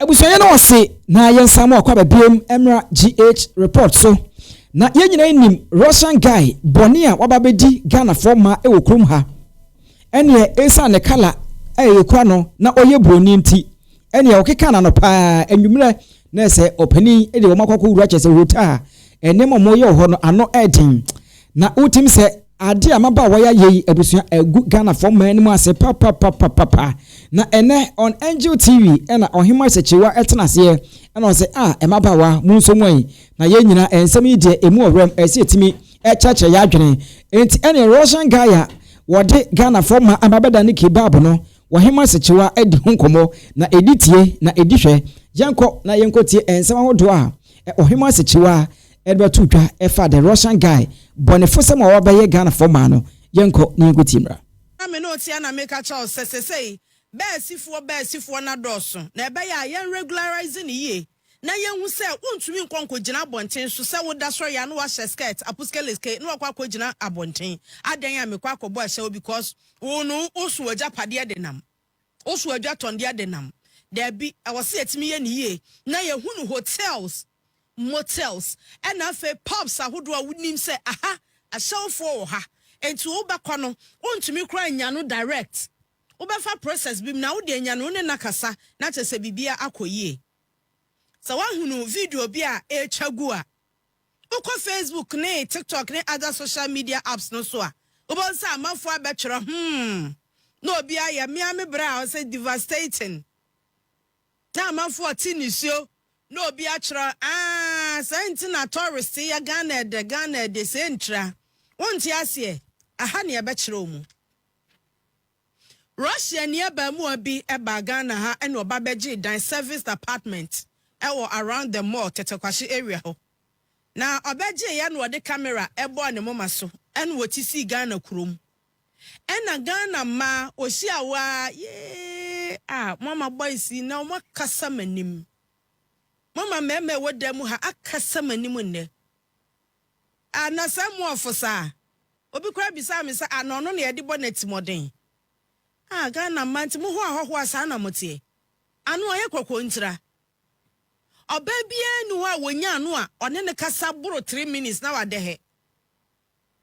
Abusuayɛ no ɔse na yɛnsan mu akɔ aba biom mmra GH report so. Na yɛn nyinaa nim Russian guy bɔne a waba abɛdi Ghanafoɔ mma wɔ kurom ha. Ɛneɛ ɛsiane ne colour a ɛkura no na ɔyɛ broni nti ɛneɛ ɔkeka n'ano paa anwummerɛ na ɛsɛ ɔpanin de wɔn akɔ akɔwura kyerɛ sɛ hotel a nneɛma a wɔyɛ wɔ hɔ no ano ɛden na wotim sɛ Ade a mmabaawa yi ayɛ yi abusua agu Ghanafoɔ mmaa anim ase papapapapa. Na ɛnɛ on Angel TV ɛna Ɔhemaa Sekyewa ɛtena aseɛ ɛna ɔsɛ ah mmabaawa mo nso mo ayi na yɛn nyinaa nsɛm yi deɛ ɛmu ɔwerɛm ɛsɛ yɛtumi ɛkyerɛkyerɛ yɛn adwene. Enti ɛne Russian guy a wɔde Ghanafoɔ mmaa aba bɛda ne kebab no Ɔhemaa Sekyewa adi ho nkɔmmɔ na ɛdi tie na ɛdi hwɛ. Yɛnkɔ na yɛnkɔ tie nsɛm ahodoɔ a Ɔhemaa Sekyewa de bɛto dwa ɛfa the Russian guy bɔnefosɛm a wabɛyɛ Ghanafoɔ maa no, yɛnkɔ na yɛnkɔ tie mmra. Na me ne wo tea na meka kyerɛ wo sɛ sesei bɛɛsifoɔ bɛɛsifoɔ no adɔɔso na ɛbɛyɛ a yɛn regularise no yie na yɛnhu sɛ wontumi nkɔ nkɔgyina abɔnten so sɛ woda sɔre a na wahyɛ skirt apuskeleske na wakɔ akɔgyina abɔnten adɛn a mekɔ akɔbɔ ahyɛ wo because wo no woso w'agyapadeɛ de nam woso w'adwatɔndeɛ de nam daabi ɛwɔ sɛ yɛtumi yɛ no yie na yɛhunu hotels motels, ɛna afei pubs ahodoɔ a wonim sɛ aha ahyɛwofoɔ wɔ ha nti wobɛkɔ no wontumi koraa nnya no direct wobɛfa process bi mu na wode anya no wo ne no akasa na kyerɛ sɛ biribiara akɔ yie. Sɛ woahunu video bi a ɛretwa gu a wokɔ Facebook ne TikTok ne other social media apps no so a wobɛhu sɛ amanfoɔ abɛtwerɛ hmm na obi ayɛ mea me berɛ a ɔsɛ devastating na amanfoɔ te nisuo Na obi atwerɛ aah saa nti na tourist yɛ Ghana ɛdɛ Ghana ɛdɛ sei ntra wonte aseɛ aha ne yɛbɛkyerɛ wo mu. Russia ni abaamuwa bi baa Ghana ha ɛna ɔba bɛgyee dan serviced apartment ɛwɔ around the mall Tetekwahye area hɔ na ɔbɛgyeeɛ na ɔde camera ɛbɔɔ ne moma so ɛna ɔti sii Ghana kurom ɛna Ghana mmaa ɔhyia wo aa yee ah moama boys yi na wɔn akasa m'anim. Moama mmarima a ɛwɔ dan mu ha akasa m'anim nnɛ. Ah, na saa mu ɔfo saa? Obi koraa bisaa me sɛ, ah, na ɔno na yɛde bɔ no atimoɔden? Ah, Ghana mmaa nti mo ho ahɔhoɔ a saa na moteɛ? Ano ayɛ kɔkɔɔ ntira. Ɔbaa biara nni hɔ a wɔnya ano a ɔne no kasa boro 3 minutes na wadɛhɛ.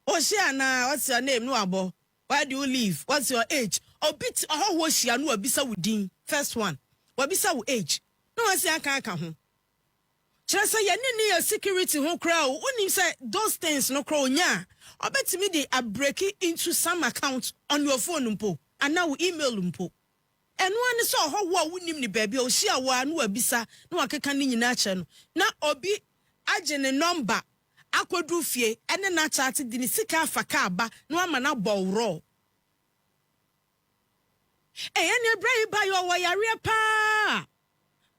Ɔhyia anaa, what's your name, na wabɔ, where do you live, what's your age? Obi te ɔhɔhoɔ hyia no wabisa wo din, first one, wabisa wo age, na wasan aka aka ho. Kyerɛ sɛ yɛne ne yɛ security ho koraa o, wonim sɛ those things no koraa onya a, ɔbɛtumi de abreki into some account on your phone mpo, anaa wo email mpo. Ɛno ara ne sɛ ɔhɔhoɔ a wonnim no baabi a ɔhyia wo ara na wabisa na wakeka ne nyinaa akyerɛ no, na obi agye ne number akɔduru fie ne no akyate de ne sika afa kaa ba na wama no abɔ worɔɔ. Ei ɛneɛ berɛ yi ba yɛ ɔwɔ yareɛ paa.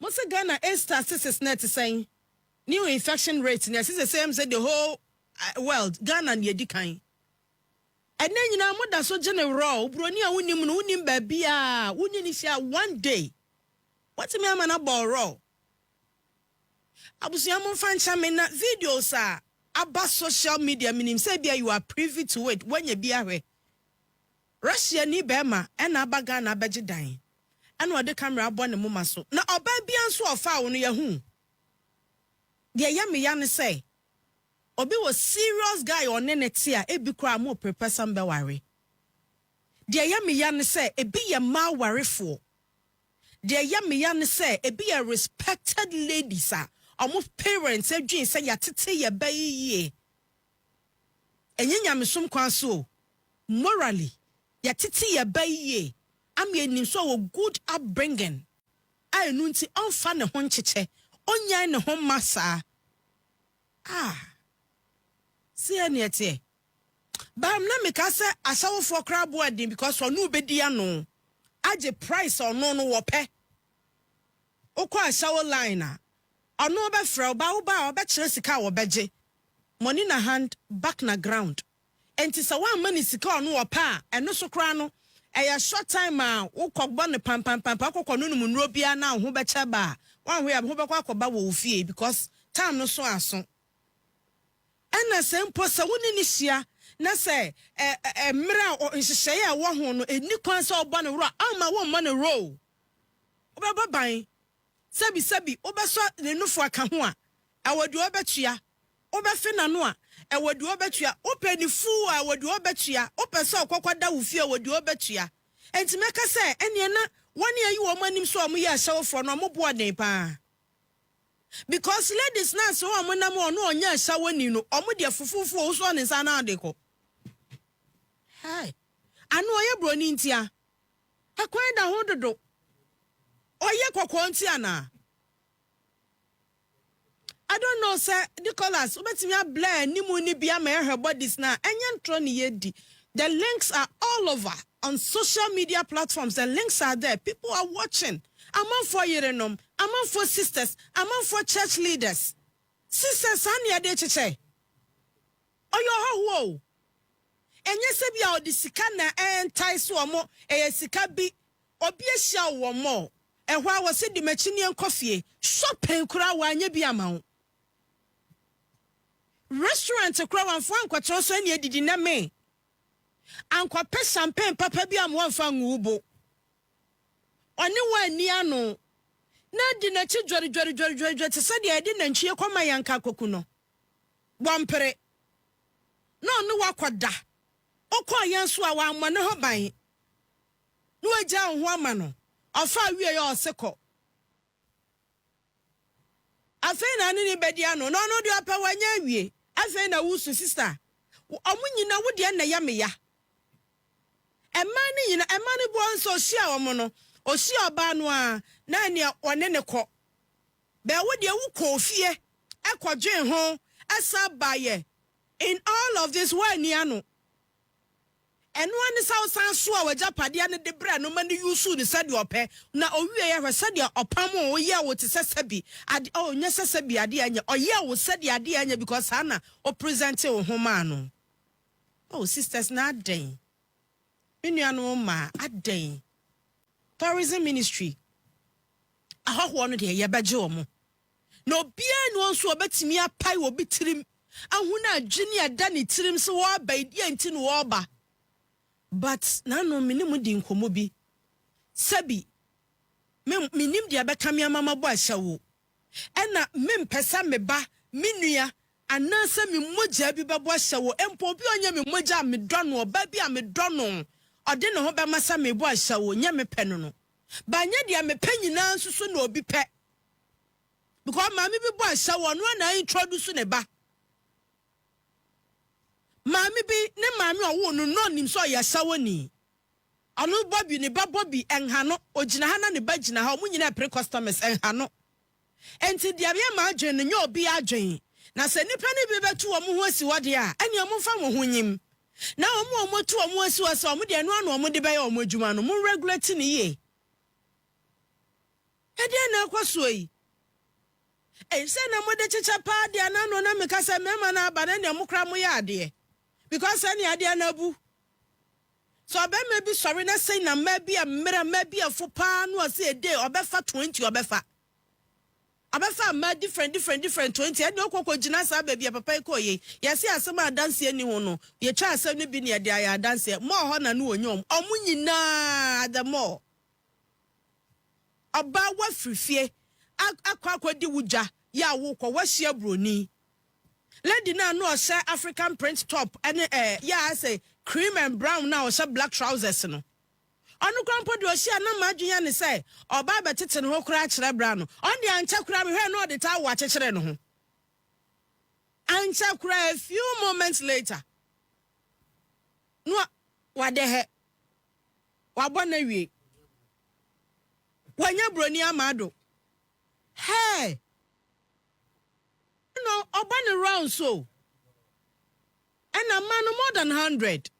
Mo se Ghana AIDS statistics no ɛte sɛn? New infection rate no ɛse sɛsɛi ɛm sɛ the whole world Ghana na yɛdi kan. Ɛnɛ nyinaa mo da so gye no worɔɔ, oburoni a wonim no wonim baabiaa wone no hyia one day watumi ama no abɔ worɔɔ. Abusua momfa nkyɛ me na videos a aba social media menim sɛ ebia you are privy to it woanya bi ahwɛ. Russia ni bɛɛma ɛna aba Ghana abɛgye dan ɛna ɔde camera abɔ ne moma so na ɔbaa biaa nso a ɔfaa wo no yahu. Deɛ ɛyɛ me ya ne sɛ obi wɔ serious guy a ɔne no te a ebi koraa mo prepare sɛ mobɛware. Deɛ ɛyɛ me ya ne sɛ ebi yɛ mmaa awarefoɔ. Deɛ ɛyɛ me ya ne sɛ ebi yɛ respected ladies a wɔn parents adwene sɛ yɛatete yɛn ba yi yie. Ɛnyɛ nyamesom kwan so o, morally yɛatete yɛn ba yi yie ama yɛnim sɛ ɔwɔ good upbringing a ɛno nti ɔmfa ne ho nkyekyɛ, ɔnnyae ne ho mma saa. Ah! Sei ne ɛteɛ. Bam na meka sɛ asawofoɔ koraa boa den because ɔno bɛdi ano agye price a ɔno no wɔpɛ. Wokɔ asawo line a ɔno bɛfrɛ wo ba woba a ɔbɛkyerɛ sika a wɔbɛgye money na hand back na ground enti sɛ woamma no sika a ɔno ɔpɛ a ɛno so koraa no ɛyɛ short time a wokɔ bɔ no pampampampa wokɔkɔ nonom nnuro biara na wo ho bɛkyɛ ba a woanhwɛ a ho bɛkɔ akɔba wɔ wo fie because time no so aso. Ɛna sɛ mpo sɛ wo ne no hyia na sɛ ɛ ɛ mmerɛ a ɔ nhyehyɛeɛ a ɛwɔ ho no ɛnni kwan sɛ ɔbɔ ne worɔ a, ɔmma wommɔ ne worɔ o. Wobɛbɔ ban. Sɛbi sɛbi, wobɛsɔ ne nofo aka ho a, ɛwɔ deɛ ɔbɛtua. Wobɛfe n'ano a, ɛwɔ deɛ ɔbɛtua. Wopɛ ne fuu a, ɛwɔ deɛ ɔbɛtua. Wopɛ sɛ ɔkɔkɔ da wo fie a, ɛwɔ deɛ ɔbɛtua. Enti mɛka sɛ, ɛneɛ na wɔn a ayi wɔn anim sɛ wɔn yɛ ahyɛwofoɔ no, wɔn bo ɔden paa. Because ladies no ase wɔn nam ɔno ɔnyɛ ahyɛwoni no, wɔn deɛ fufuufu ɔwosɔ ne nsa na ɔde kɔ. Hey, ano ɔyɛ broni ntia. Ɛkwan da ho dodo. Ɔyɛ kɔkɔɔ nti anaa? I don't know sɛ Nicholas wobɛtumi ablur anim ni bi ama ɛhwɛ bodies na ɛnyɛ ntorɔ ne yɛdi. The links are all over on social media platforms. The links are there. People are watching. Amanfoɔ yerenom, amanfoɔ sisters, amanfoɔ church leaders. Sisters, saa ne yɛde kyekyɛ. Ɔyɛ ɔhɔhoɔ o. Ɛnyɛ sɛ bi a ɔde sika na ɛntae so ɔmo, ɛyɛ sika bi. Obi ahyia wo wɔ mall. Ɛhɔ a wɔsɛ di m'akyi ne nkɔ fie. Shopping koraa wanyɛ bi ama wo. Restaurant koraa wamfo ankɔkyerɛw so ɛne adidi na me. Ankɔpɛ champagne papa bi ama wamfa ngu wo bo. Ɔne wo ani ano. Na di n'akyi dwɔre dwɔre dwɔre dwɔre dwɔre te sɛ deɛ yɛde nantwie kɔma yɛn koku no. Wɔmpere. Na ɔne wakɔda. Wokɔɔ yɛn so a wammɔ ne ho ban. Na wagya wo ho ama no. Ɔfa wie yɛ ɔse kɔ. Afei na ne ne bɛdi ano. Na ɔno deɛ ɔpɛ wanya awie. Afei na wusu, sister. Ɔmo nyina wo deɛ na ɛyɛ me ya. Mmaa no nyina, mmaa no bi nso ɔhyia wɔn no, ɔhyia ɔbaa no a, na nea ɔne ne kɔ. Bɛɛ wo deɛ wokɔ fie, ɛkɔdwen ho, ɛsa baayɛ. In all of this, woani ano. Ɛno ani sɛ wosan so a w'agyapadeɛ no de brɛ no ma no yusu ne sɛdeɛ ɔpɛ na owie yɛ hwɛ sɛdeɛ ɔpam o ɔyɛ wo te sɛ sɛbi ade, oh, nyɛ sɛ sɛbi adeɛ anyɛ ɔyɛ wo sɛdeɛ adeɛ anyɛ because saa na o present wo ho maa no. Oh sisters, na adɛn? Me nuanom mmaa, adɛn? Tourism Ministry, ahɔhoɔ no deɛ, yɛbɛgye wɔn na obiara ni wɔn nso ɔbɛtumi apae obi tirim ahunu adwene a ɛda ne tirim sɛ wɔreba yi deɛ nti na wɔreba. But n'ano me ne mu di nkɔmmɔ bi, sɛbi, me menim deɛ ɛbɛka me ama mabɔ ahyɛ wo, ɛna mempɛ sɛ me ba, me nua anaasɛ me mogya bi bɛbɔ ahyɛ wo. Mpo obi a ɔnyɛ me mogya a medɔ no, ɔba bi a medɔ no, ɔde ne ho bɛma sɛ mebɔ ahyɛ wo, nyɛ mepɛ no banyɛ deɛ mepɛ nyinaa nso so na obi pɛ, because maame bi bɔ ahyɛ wo, ɔno ana introduce ne ba. Maame bi ne maame a ɔwoo no no ɔnim sɛ ɔyɛ ahyɛwoni. Ɔno bɔ bi, ne ba bɔ bi, ɛnha no. Ogyina ha na ne ba gyina ha, ɔmo nyinaa pere customers, ɛnha no. Nti deɛ yɛ maa adwene no nyɛ obi adwene. Na sɛ nipa no bi bɛtu wɔn ho asi hɔ deɛ a, ɛnea ɔmo nfa wɔn ho nyim na wɔn a wɔn tu wɔn ho asi hɔ sɛ wɔn deɛ ɛno ano wɔn de bɛyɛ wɔn adwuma no, mo regulate ne yie. Ɛdeɛ na ɛkɔ soɔ yi, ɛyi sɛ na mo de kyekyɛ paa deɛ n'ano na meka sɛ mmarima no aba na nea mo kora mo yɛ adeɛ because ɛne adeɛ no abu sɛ ɔbɛrima bi sɔre na sɛn na mmaa bi a mmerɛ mmaa bi afo paa no, ɔsɛ ede ɔbɛfa 20, ɔbɛfa mmaa different different different 20. Ɛne ɔkɔkɔ gyina saa baabi a papa yi kɔɔ yɛ yɛsi asɛm a adanseɛ ni ho no, yɛtwa asɛm no bi ne yɛde ayɛ adanseɛ mɔɔ hɔ na no wɔnyɛ ɔmo nyinaa the mall. Ɔbaa wafiri fie akɔ akɔdi wo dwa yɛ a wokɔ wahyia buroni lady na no ɔhyɛ African print top ɛne yɛ a sɛ cream and brown na ɔhyɛ black trousers no. Ɔno kora mpo deɛ ɔhyia na maa adwene ne sɛ ɔbaa bɛtete ne ho koraa kyerɛ bra no. Ɔno deɛ ankyɛ koraa mehwɛ na ɔde taa wɔ akyekyere ne ho. Ankyɛ koraa, a few moments later no, wade hɛ wabɔ na wie wanya buroni ama do. Hey, no ɔbɔ ne round so ɛna mma no more than 100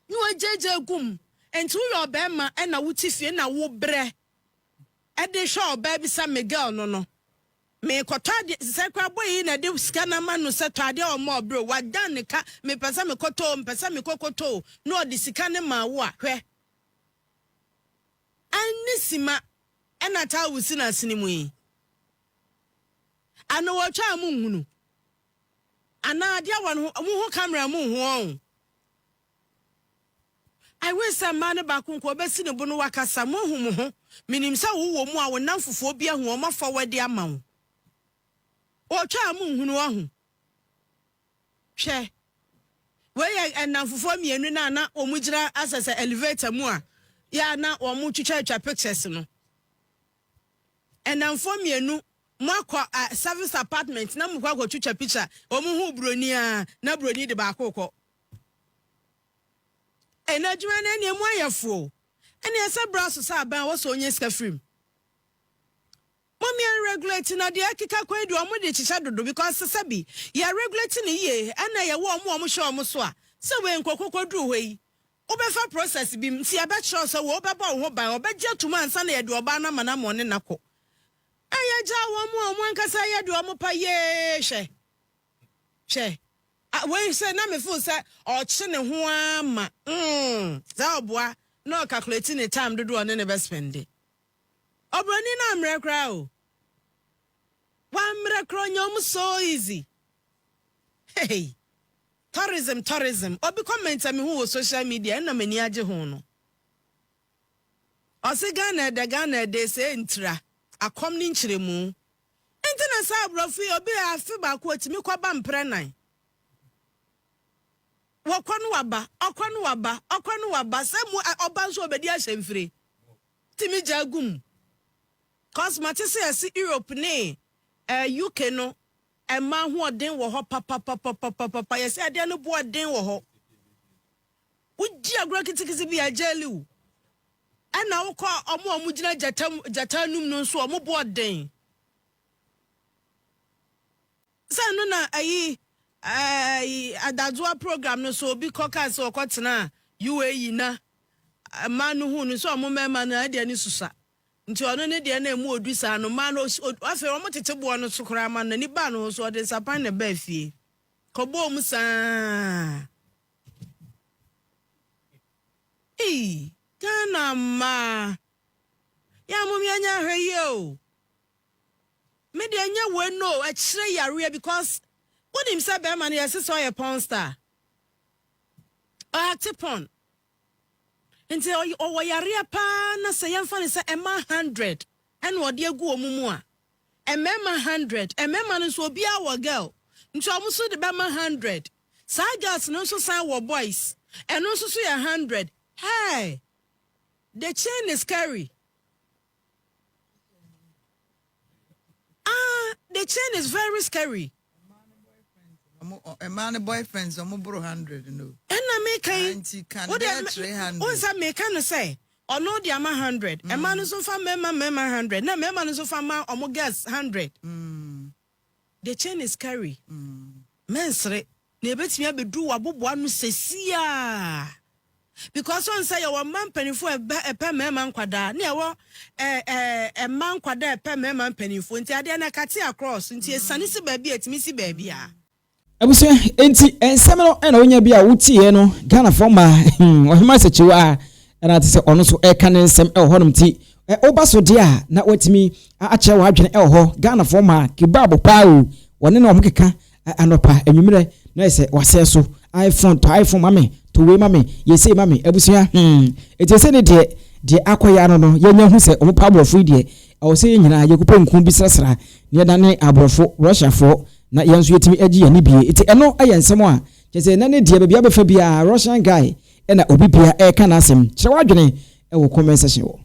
na wagyagya gum. Nti woyɛ ɔbɛrima ɛna wote fie na wobrɛ ɛde hwɛ ɔbaa bi sɛ Miguel no mekɔtɔ adeɛ sɛ kora bɔ yi na de sika no ama no sɛ tɔ adeɛ, ɔma ɔbrɛ wadan ne ka, mepɛ sɛ mekɔtɔ o, mepɛ sɛ mekɔkɔtɔ o, na ɔde sika no ma wo a, hwɛ ɛne sima ɛna taa wo si n'asene mu yi ana wɔtwa a mu nhunu anaa adeɛ wɔ no ho mo ho camera mu nhu ɔn. I wish sɛ mmaa no baako nko ɔbɛsi ne bo no wakasa mo ahu mo ho. Menim sɛ wowɔ mu a wo nnamfofoɔ bi ahu wɔn afa wo adi ama wo. Ɔtwa a monhunu wahu. Hwɛ, wei yɛ nnamfofoɔ mmienu no a na wɔgyina asɛ sɛ elevator mu a yɛ a na wɔtwitwatwa pictures no. Nnamfoɔ mmienu, moakɔ uh, service apartment na mokɔ akɔtwitwa picture, wɔn hu buroni a na buroni de baako kɔ. Ɛna adwuma no ɛne emu ayɛ fo. Ɛne ɛsɛ bra so sɛ aban wɔ sɛ ɔnyɛ sika firim. Mom yɛn regulate na deɛ ɛkeka kɔ yi deɛ ɔmo de kyekyɛ dodo because sɛbi yɛ regulate no yie ɛna yɛwɔ ɔmo a ɔmo hwɛ ɔmo so a sɛ wei nkɔkɔ kɔ duru hɔ yi wobɛfa process bi mu nti yɛbɛkyerɛ wo sɛ wei wobɛbɔ wo ho ban ɔbɛgye atum ansa na yɛde ɔbaa no ama no ama ɔne no akɔ ɛyɛ gyaa wɔn mu a ɔmo ankasa yɛ deɛ ɔmo pa yee hwɛ hwɛ wei sɛ na me feel sɛ ɔkye ne ho ara ma mm saa ɔboa na ɔcalculate ne time dodoɔ ɔne ne bɛ spende. Obroni no ammrɛ koraa o. Wammrɛ koraa ɔnya ɔmo so easy. Hey. Tourism tourism. Obi comment a mehu wɔ social media ɛna m'ani agye ho no. Ɔse Ghana ɛdɛ Ghana ɛdɛ sɛ ntira akɔm ne nkyerɛmu. Nti na saa aborɔfo yi obi afe baako otumi kɔba mprɛ nan. Wɔkɔ no waba, ɔkɔ no waba, ɔkɔ no waba sɛ mu ɔba nso ɔbɛdi ahyɛmfire. Tumi gyaa gu mu. Cos mate sɛ yɛse Europe ne eh UK no mmaa ahoɔden wɔ hɔ papapapapapa yɛse adeɛ no boɔ den wɔ hɔ. Wodi agorɔ kitikiti bi a ɛgyɛɛli wo. Ɛna wokɔ ɔmo a ɔmo gyina gyata gyata anum no nso ɔmo boɔ den. Sɛ ɛno na ayi ɛɛ Adazoa program no so obi kɔ kaa sɛ ɔkɔ tenaa UAE na mmaa no huu no sɛ ɔmo mmarima no adeɛ no susua nti ɔno ne deɛ na emu odu saa no mmaa no afei ɔmo tete boɔ no so koraa ma no n'ani baa no ho so ɔde nsapan na ɛbaa fie kɔbɔɔ mu saa. Ei Ghana mmaa yɛ a mom yɛnyɛ ahwɛyie o. Me deɛ nyɛ wei no ɛkyerɛ yareɛ because wonim sɛ bɛrima no yɛse sɛ ɔyɛ porn star ɔacte porn nti ɔwɔ yareɛ paa na sɛ yɛmfa no sɛ ɛma 100 ɛna ɔde agu wɔn mu a mmarima 100 mmarima no nso obiara wɔ girl nti wɔn nso de bɛma 100 saa girls no nso san wɔ boys ɛno nso so yɛ 100 hey the chain is scary. Ah, the chain is very scary. Mmaa no boyfriends ɔmo boro 100 no. Ɛna meka yi. Ah, nti kan bɛyɛ 300. Wo nsa meka no sɛ ɔno de ama 100. Mmaa no nso fa mmarima mmarima 100. Na mmarima no nso fa ma ɔmo girls 100. The chain is scary. Mɛnsere. Na ebetumi abedu w'aboboano sesiaa. Because ɔn sɛ yɛwɔ mma mpanimfoɔ a ɛbɛ ɛpɛ mmarima nkwadaa ne yɛwɔ ɛɛ ɛɛ mma nkwadaa a ɛpɛ mmarima mpanimfoɔ nti adeɛ no ɛkate across nti esane si baabi a etumi si baabi a. Abusua, enti nsɛm no na wonya bi a wotieɛ no, Ghanafoɔ mmaa, hmm, Ɔhemaa Sakyiwaa na te sɛ ɔno nso ɛreka ne nsɛm wɔ hɔnom nti woba so deɛ a na watumi akyerɛ w'adwene wɔ hɔ. Ghanafoɔ mmaa, kebab paa o, wɔne na wɔn keka anɔpa, anwummerɛ na yɛ sɛ wasɛe so, iPhone, tɔ iPhone ma me, tɔ wei ma me, yɛ sei ma me, abusua, hmm, enti ɛsɛ ne deɛ, deɛ akɔyɛ ano no, yɛnya hu sɛ wɔn pa aborɔfo yi deɛ, ɛwɔ sɛ yɛn nyinaa yɛkɔpɛ nku bi srasra na yɛdane aborɔfo, Russiafoɔ, na yɛn nso yɛtumi agye yɛn ani bie. Nti ɛno yɛ nsɛm a kyerɛ sɛ ɛnɛ ne deɛ baabi abɛfa biara Russian guy na obi bia ɛreka n'asɛm. Kyerɛ w'adwene wɔ comment section hɔ.